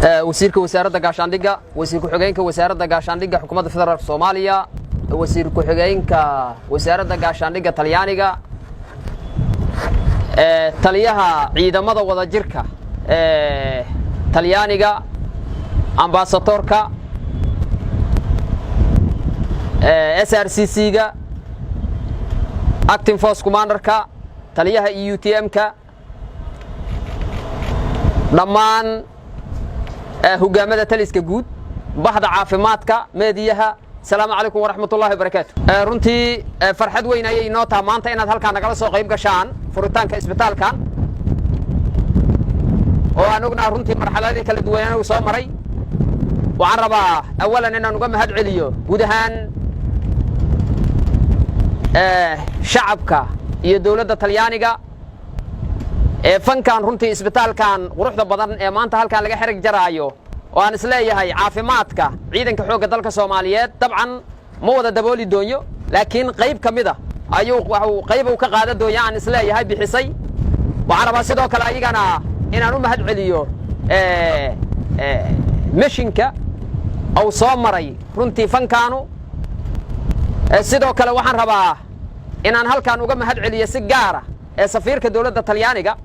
Wasiirka Wasaaradda Gaashaandhigga, wasiir ku-xigeenka Wasaaradda Gaashaandhigga Xukuumadda Federaalka Soomaaliya, wasiir ku-xigeenka Wasaaradda Gaashaandhigga Talyaaniga, taliyaha ciidamada wadajirka Talyaaniga, ambasadoorka SRCC-ga, acting force commanderka, taliyaha EUTM-ka, dhammaan hogaamada taliska guud, bahda caafimaadka, meediyaha, asalaamu calaykum waraxmat ullahi wabarakaatu. Runtii farxad weyn ayay inoo taha maanta inaad halkaa nagala soo qayb gashaan furitaanka isbitaalkan oo aan ognaha runtii marxaladii kala duwan anagu soo maray. Waxaan rabaa awalan inaan uga mahad celiyo guud ahaan shacabka iyo dowladda Talyaaniga ee fankan runtii isbitaalkan quruxda badan ee maanta halkan laga xerig jaraayo, oo aan isleeyahay caafimaadka ciidanka xoogga dalka Soomaaliyeed dabcan ma wada dabooli doonyo, laakiin qayb ka mid a ayuu qayb uu ka qaadan doonya aan isleeyahay bixisay. Waxaan rabaa sidoo kale ayagana inaan u mahad celiyo mishinka uu soo maray runtii fankaanu. Sidoo kale waxaan rabaa inaan halkan uga mahad celiyo si gaara ee safiirka dowladda Talyaaniga,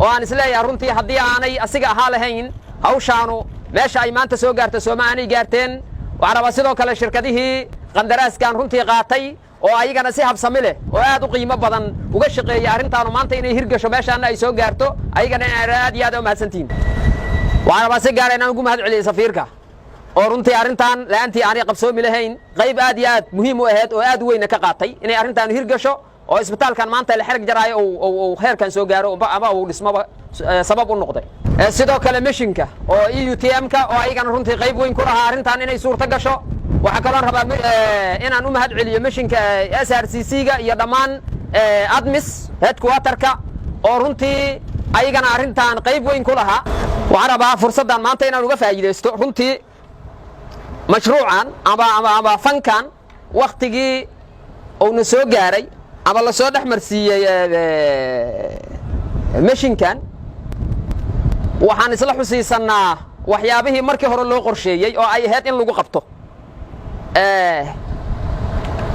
oo aan isleeyahay runtii haddii aanay asiga ahaa lahayn, hawshaanu meesha ay maanta soo gaarto sooma aanay gaarteen. Waxaan rabaa sidoo kale shirkadihii qandaraaskan runtii qaatay oo ayagana si habsami leh oo aad u qiimo badan uga shaqeeyay arrintaanu maanta inay hirgasho, meeshaana ay soo gaarto, ayagana inaan aad iyo aad u mahadsantihiin. Waxaan rabaa si gaara inaan ugu mahad celiyey safiirka, oo runtii arrintan la'aantii aanay qabsoomi lahayn, qayb aad iyo aad muhiim u ahayd oo aad u weyna ka qaatay inay arrintaanu hirgasho oo isbitaalkan maanta la xereg jaraayo uu heerkan soo gaaro ama uu dhismoba sabab u noqday. Sidoo kale mishinka oo EUTM-ka oo ayagana runtii qayb weyn ku lahaa arrintan inay suurto gasho. Waxaa kaloon rabaa inaan u mahad celiyo mishinka SRCC-ga iyo dhammaan ATMIS headquarterka oo runtii ayagana arrintan qayb weyn ku lahaa. Waxaan rabaa fursaddan maanta inaan uga faa'iidaysto runtii mashruucan ama fankan waktigii uuna soo gaaray ama la soo dhex marsiiyey mishinkan. Waxaan isla xusiisannaa waxyaabihii markii hore loo qorsheeyey oo ay ahayd in lagu qabto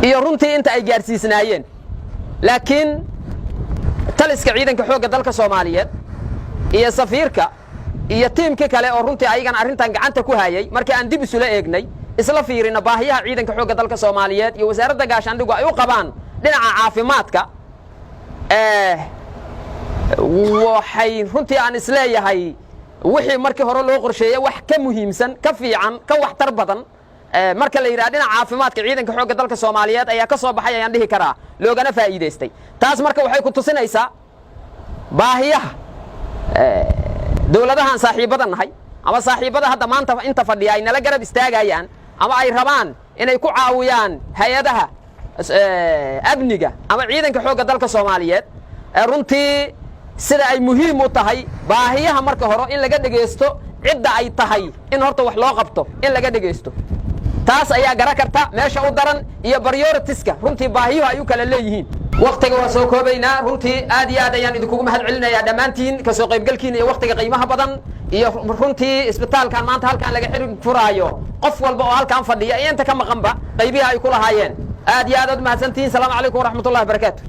iyo runtii inta ay gaarsiisnaayeen, laakiin taliska ciidanka xoogga dalka Soomaaliyeed iyo safiirka iyo tiimkii kale oo runtii ayagana arrintan gacanta ku hayay, markii aan dib isula eegnay, isla fiirina baahiyaha ciidanka xoogga dalka Soomaaliyeed iyo Wasaaradda Gaashaandhigu ay u qabaan dhinaca caafimaadka, waxay runtii aan isleeyahay wixii markii hore loo qorsheeyey wax ka muhiimsan, ka fiican, ka waxtar badan marka la yidhaha dhinaca caafimaadka ciidanka xoogga dalka Soomaaliyeed ayaa ka soo baxay ayaan dhihi karaa, loogana faa'iidaystay. Taas marka waxay ku tusinaysaa baahiyaha dowladahan saaxiibbada nahay ama saaxiibbada hadda maanta inta fadhiya ay nala garab istaagayaan ama ay rabaan inay ku caawiyaan hay-adaha amniga ama ciidanka xoogga dalka Soomaaliyeed. Runtii sida ay muhiim u tahay baahiyaha marka hore in laga dhegaysto cidda ay tahay in horta wax loo qabto, in laga dhegaysto, taas ayaa gara karta meesha u daran iyo prioritiska runtii baahiyuhu ay u kala leeyihiin. Waktiga waa soo koobaynaa. Runtii aad iyo aad ayaan idinkugu mahad celinayaa dhammaantiin kasoo qaybgalkiina iyo waktiga qiimaha badan iyo runtii isbitaalkan maanta halkaan laga xiri furaayo, qof walba oo halkaan fadhiya iyo inta ka maqanba qaybihii ay ku lahaayeen. Aad iyo aad aad umahadsantihiin. Salaamu calaykum waraxmat ullahi wabarakaatu.